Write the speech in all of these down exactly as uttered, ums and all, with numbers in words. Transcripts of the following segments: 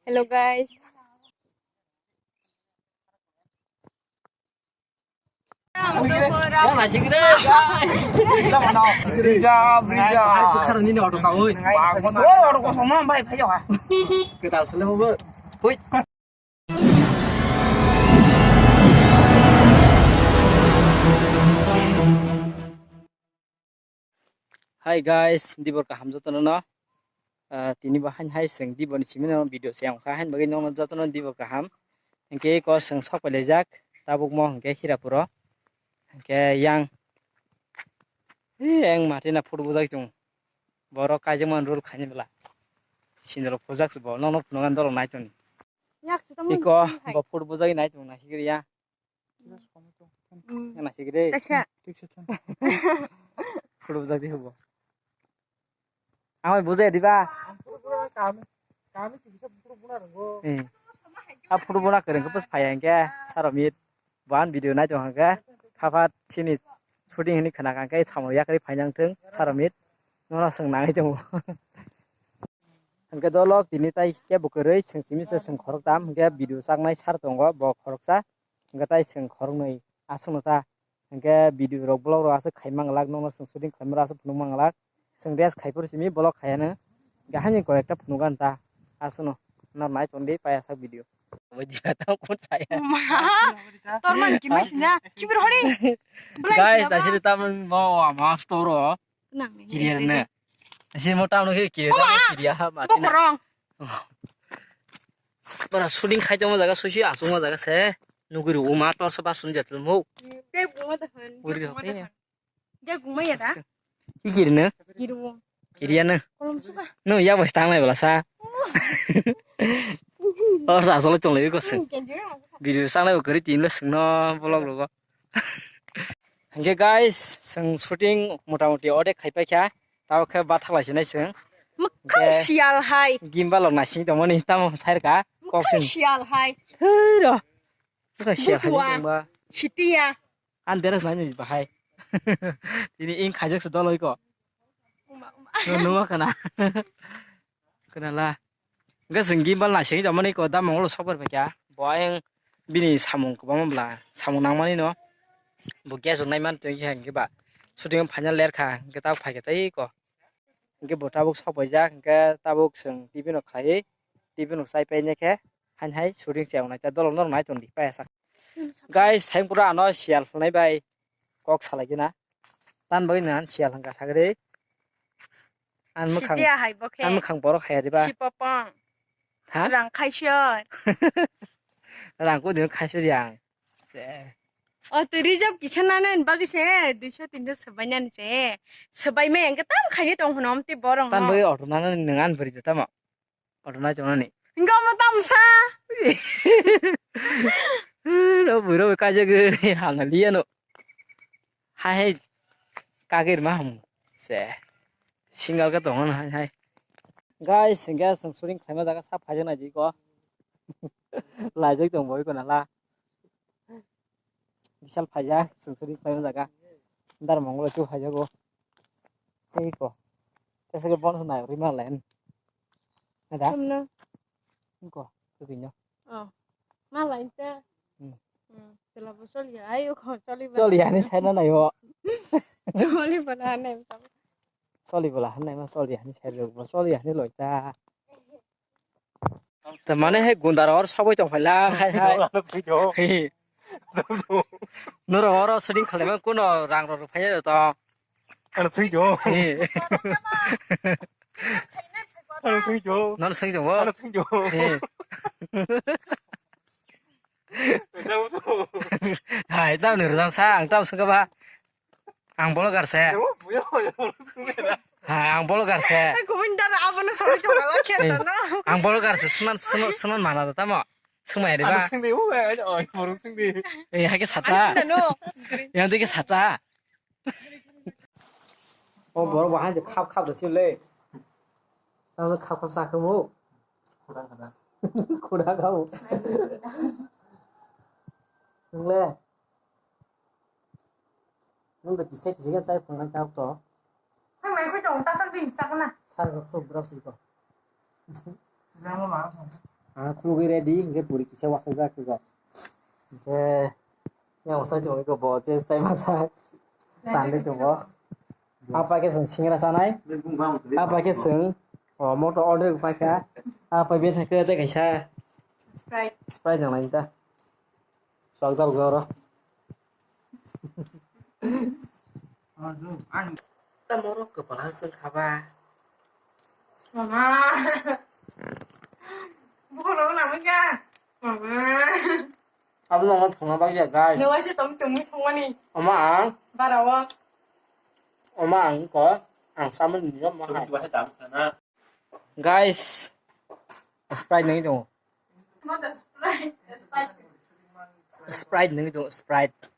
Hello guys. Brija, brija. Kwtal sele hobo. Hui. Hi guys, dibor kaham jotono no. Ah, tini bo hain hai chwng dibor ni simi no video se wngkha, hain bagwi nokno jotono dibor kaham. Hinkhe ko chwng sok pailaijak tabuk mo hinkhe Hirapuro. Hinkhe yang, eh, yang mati na photo bujak chung. Borok kaijakmani rule khaini bwla. Sinirok phunukjak se bo, nokno phunuknani dolok nai tongni. Iko bo photo bujagwi nai tong nai higriya. Yang nai higri. Kaisa. Photo bujagdi hubo. Ang bai bujai diba? Eh. A photo buna kwrwng khe bus phai hwnkhe saromit. Bo ani video nai tong hwnkhe, khaphat chini shooting hwnwi khna kha hwnkhe, samung yakarwi phainang thung, saromit, nono chwng nangwi tongo. Hwnkhe dolok tini tai kebo kwrwi, chwng simi se chwng khoroktham, hwnkhe video chaknai sir tongo, bo khoroksa, hwnkhe tai chwng khoroknwi aswkno ta, hwnkhe video rok, vlog rok aswk khai manglak, nono chwng shooting khlaimani aswk phunuk manglak. Chwng rest khai phuru simi vlog khaiya nw. Gahani koi ekta phunukgo ang ta. Aswkno. Nor nai tongdi paiya sak video. Omo dia tamo kun saya. Ma. Tor man kimai sina. Kibir hori. Belai sina ba. Guys, dasiri tamon mo ama store o. Nang ni. Kiriya ne. Asi mo tamon ke kiriya. Oma. Kiriya ha ma. Bokorong. Para shooting khai tongma jaga susi aswkma jaga se. Nuguri uma tor se ba sun jatil mo. Be bunga da han. Uri ho. Dia gumai ya da? Ki kiri no? Kiri wo. Kiri ya no? Kolom suka. No ya bos tang lai bala sa. Or sa solo tong lai ko se. Video sang lai ko kiri tin le sing no vlog lo. Hingke guys, sang shooting mota moti ode khai pai kha. Tao khe bathak lai sinai sing. Mukha sial hai. Gimbal lo nasing tong mani tamo sai ka. Kok sing. Sial hai. Hei ro. Mukha sial hai tong ba. Sitia. An deres nai ni bahai. Tini ing khajak se doloi ko. Uma, uma. No, no, kana. Kana la. Ga sing gimbal na sing jamani ko da mongol sokor pekya. Bo ayang bini samung ko bama bla. Samung nang mani no. Bo gas nai man tong yang ke ba. Shooting final ler kha. Ke ta phai ke tai ko. Hingke bo tabuk sok paijak, hingke tabuk chwng T V no khlaiwi, T V no chai paine khe, hain hai shooting se wngnai, ta dolok norok nai tongdi, paiya sak. Guys, hai pura ano siyal hwnai bai kok salai gina. Tan bagwi nang siyal hwnkha sagri. An mwkhang, Sitia hai bo khe. An mwkhang borok hai riba. Sipopong. Ha? Rang khaisor. Rang ko din khaisor yang. Se. O twi reserve kisa nana ni bagwi se duiso tinso swbai nani se. Swbai mai ang tam khaini tong hwno amtwi borok no. Tan bagwi auto nana ni nang an bwrwi tamo. Auto nai tong nani. Hinga mo tam sa. Ro bwrwi kaijak hamna liya no. Hai hai kagir ma ham se. Single ka tong hai hai. Guys, hinga sing shooting khlaima jaga sa phai nai ko. Laijak tong boi ko nala. Bishal phaijak, chwng chwri khlaima jaga. Dar mongol chu phaijago. Tei ko. Tesa ke bonso nai rima len. Ada? Chumno. Ko, tu kino. Oh. Ma line ta. Hmm. Hmm. Chwla bo choli ya. Ayo ko choli ba. Choli ya ni sai na nai ho. Choli ba na nai. Choli bwla hwnwi ma choli hani side rok bo choli hani loi ta. Tamani hai gunda rok oro sogwi tong phaila hai hai. Ano thwi do. Hi. Norok oro shooting khlaima kuno rang rok phai to. Ano thwi do. Hi. Ano thwi do. Nono swng tongo. Ano thwi do. Hi. Hai, tamo ni rwjang sa, ang tamo swngkha ba. Ang vlogger se. Ha, ang vlogger se. Kubun dar abono sori chora la khe ta no. Ang vlogger se, sman, sman, sman mana da tamo. Swngmaya de ba. Ano swngdi, o, o, o, borok swngdi. Eh, hai ke sata. Ano swngdi no. Yang de ke sata. O borok bahai je khap khap de sile. Tamo khap khap sa khamu. Khura khura. Khura khamu. Ngle. Nwng da kisa kisa khe chai phunuknai tabuk to. Thangnai khoi tongo, tasal bini sakna. Sar khe khuluk drop si ko. Jamo ma. Ang khulugwi ready, hingke puri kisa wakhajak kho. Hingke yang sai tongo kho bo je sai masa tangwi tongo. Apa ke seng singra sanai. Apa ke seng, oh, moto order paikha. Apa be thake te kaisa Sprite. Sprite nang nai ta. Sok dal goro. Tamo rok kwpala swng kha ba. Mama. Bukhuk rok nang kha. Mama. Abo no phunga ba ya, guys. Nung aise tom tum songmani. Oma ang. Bara o. Oma ang ko. Ang samun ni ma hai. Guys, Sprite nang dong. Sprite nang dong, Sprite.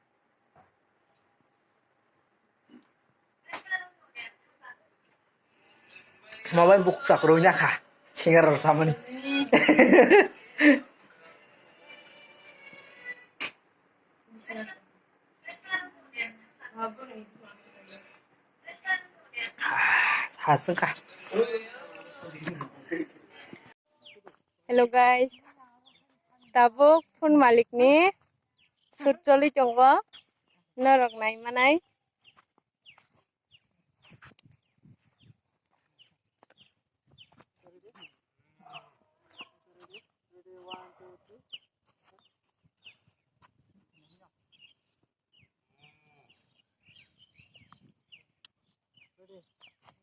Mabai bukchak roi na kha, singer rok samani. Ha, sengkha. Hello guys, tabuk phone malik ni shoot choli tongo, norok nai manai.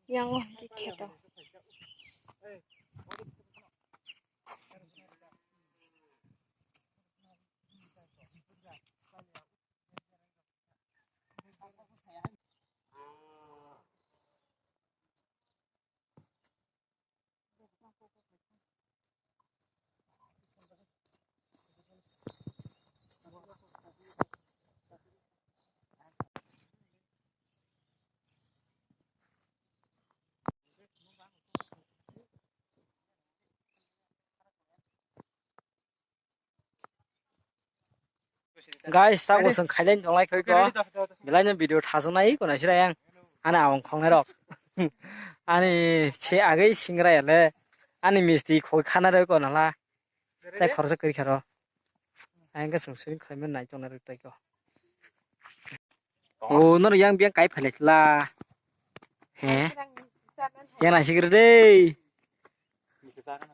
Yang di kheto. Guys, tak bo chwng khailai tonglai khoi ko. Belai no video thasnai ko na sira yang. Ani awang khongnai rok. Ani se agei singra ya le. Ani misti khoi khana roi ko nala. Tai khorsa kari kharo. Ang ka sung sung khai men nai tong na roi tai ko. O nor yang biang kai phale chla. He. Yang nai sigir dei.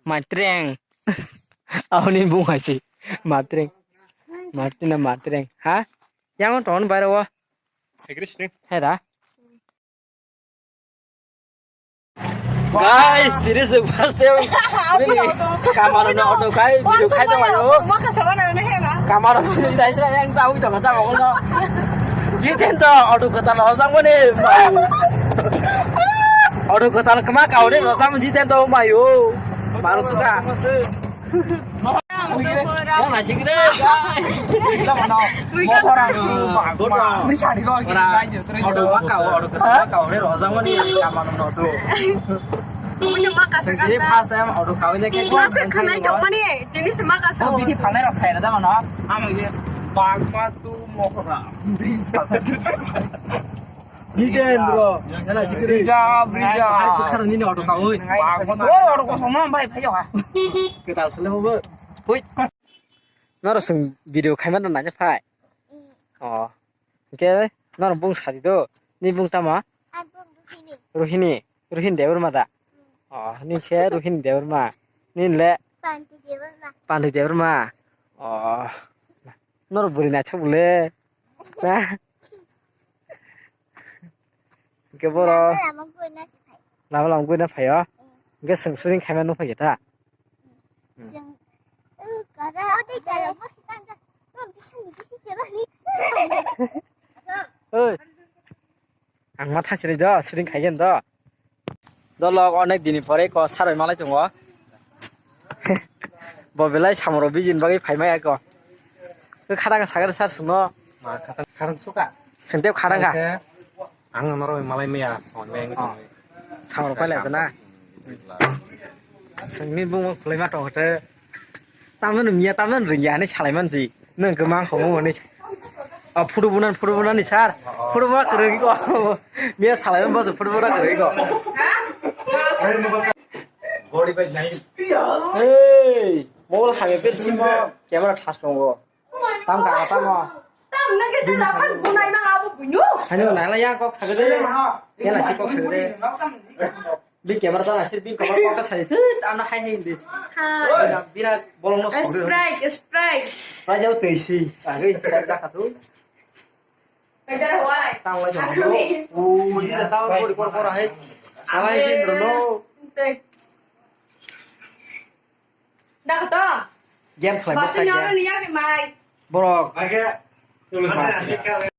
Matreng. Aoni bung hai si. Matreng. Martina matreng. Ha? Yang ton bai ro. Hai da. Guys, tini se first time. Bini kamaro no auto khai, video khai tong ayo. Kamaro no dai sra yang tau tong ta bang no. Jiten to auto kata lo sang mane. Auto kata kma ka ore lo sang jiten to mayo. Maru suka. Mona sikre, guys. Auto waka, auto kata waka, ore rozang mani kamano nodo. Ini first time auto kawin ke. Masa khanai jong mani, tini se maka sa. Bidi phalai rok sai da mano. Ama ye bag ma tu mokra. Jitendra. Yana sikri. Brija, Brija. Hai, bukhar nini auto ka, oi. Oi, auto ko somna bai, phai ha. Ketal sele hobo. Oi. Noro sung video khaima na nanya phai. Oh. Ke noro bung sadi do. Ni bung tama? Ang bung Ruhini. Ruhini. Ruhin Debbarma da. Oh, ni khe Ruhin Debbarma. Ni le? Panti Debbarma. Panti Debbarma. Oh. Noro buri na thak bule. Na. Hingke boro lama lama goina si phai. Lama lama goina phaio. Mm. Hingke seng suring khaima nung phaikhe ta. Mm. Seng, eh, kada, ode kada, bo si tanda. Bo bising ni bisi jeba ni. Oi. Ang ma thasiri do, suring khaigen do. Dolok onek dini pore ko saroi malai tongo. Bo belai samoro bijin bagwi phaimaya ko. Khe khadang sakhe sar sungno. Ma khadang, khadang suka. Sengtep khadang kha. Oke. Ang norok malai maya, songwi maya wngwi tongwi. Samoro pailai na. Sengni bung khulai ma tong hote. Tamno miya, tamno ringya hinui salai mansi. Nwng kwmang kho mo hinui. A photo bunan, photo bunan ni sir. Photo buna kwrwi ko. Miya salai man boso photo buna kwrwi ko. Body bai nai. Hey, mobile hamya per simo camera thas tongo. Tam ka tamo. Tam na ke da phang bunai ma abo buino. Hano nala ya kok sagre. Kela si kok sagre. Bi camera ta nasir bi camera kok sagre. Ana hai hai de. Bira bira bolong no sagre. Sprite, Sprite. Sprite jao tei si. Age sa ja khatu. Tang lai jao. Ui, ta body kor kor hai. Alai jin ro no. Dak to. Game khlai bwsai game. Basi nyawa ni yak mai. Borok. Mai khe. Basi.